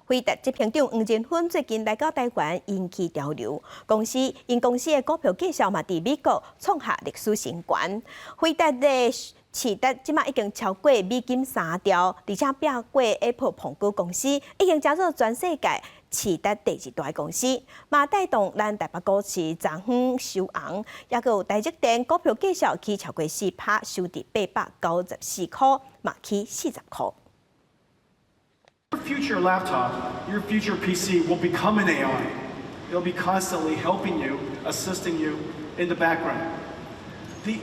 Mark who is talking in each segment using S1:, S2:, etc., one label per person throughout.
S1: 輝達執行長黃仁勳最近來到台灣，引起潮流。公司𪜶公司的股票價數嘛，佇美國創下歷史新高。輝達的市值這馬已經超過美金3兆，而且拚過 Apple 蘋果公司，已經成做全世界市值第二大公司，嘛帶動咱台北股市昨昏收紅，抑閣有台積電股票價數起超過4趴，收佇894箍，嘛起40箍。
S2: Your future laptop, your future PC will become an AI. It'll be constantly helping you, assisting you in the background. The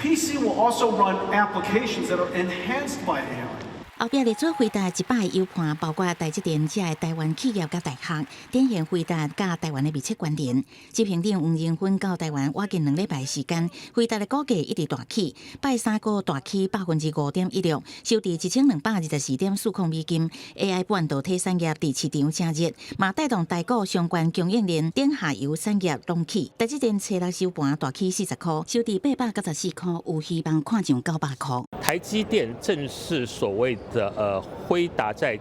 S2: PC will also run applications that are enhanced by AI.
S3: 後壁列出輝達100個友伴，包括台積電這个台灣企業佮大學，展現輝達佮台灣的密切關聯。執行長黃仁勳到台灣倚近2禮拜時間，輝達的股價一直大起，拜三閣大起5.16%，收佇1224.40美金。AI 半導體產業佇市場誠熱，嘛帶動台股相關供應鏈頂下游產業攏起。台積電初六收盤大起40箍，收佇894箍，有希望看上900箍。
S4: 台積電正是所謂的輝達在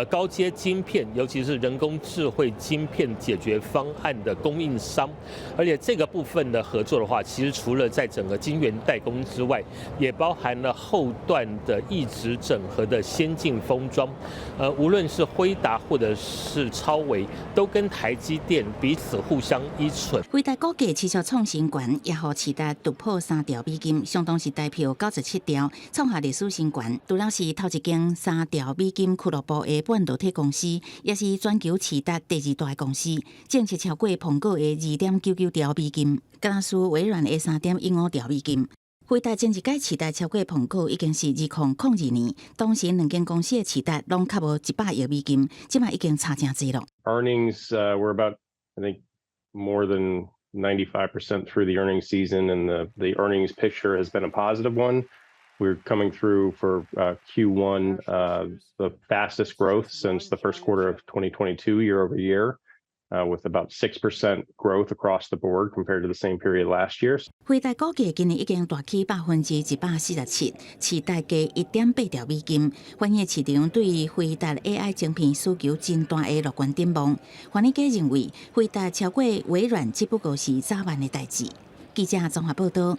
S4: 高階晶片，尤其是人工智慧晶片解決方案的供應商，而且這個部分的合作的話，其實除了在整個晶圓代工之外，也包含了後段的異質整合的先進封裝。無論是輝達或者是超微，都跟台積電彼此互相依存。
S3: 輝達股價持續創新高，也予市值突破3兆美金，相當是台票97兆，創下歷史新高。除了是頭一間3兆美金俱樂部的半導體公司，也是全球市值第二大的公司，正式超過蘋果的2.99兆美金，敢輸微軟的3.15兆美金。輝達前一擺市值超過蘋果已經是2002年，當時兩間公司的市值攏較無100億美金，這馬已經差誠濟囉。
S5: Earnings were about, I think, more than 95% through the earnings season, and the earnings picture has been a positive one. We're coming through for Q1, the fastest growth since the first quarter of 2022 year over year, with about 6% growth across the board compared to the same period last year.
S3: 輝達股價今年已經大起147%，市值加1.8兆美金，反映市場對輝達 AI 晶片需求真大的樂觀展望。華爾街認為，輝達超過微軟只不過是早晚的代誌。記者綜合報道。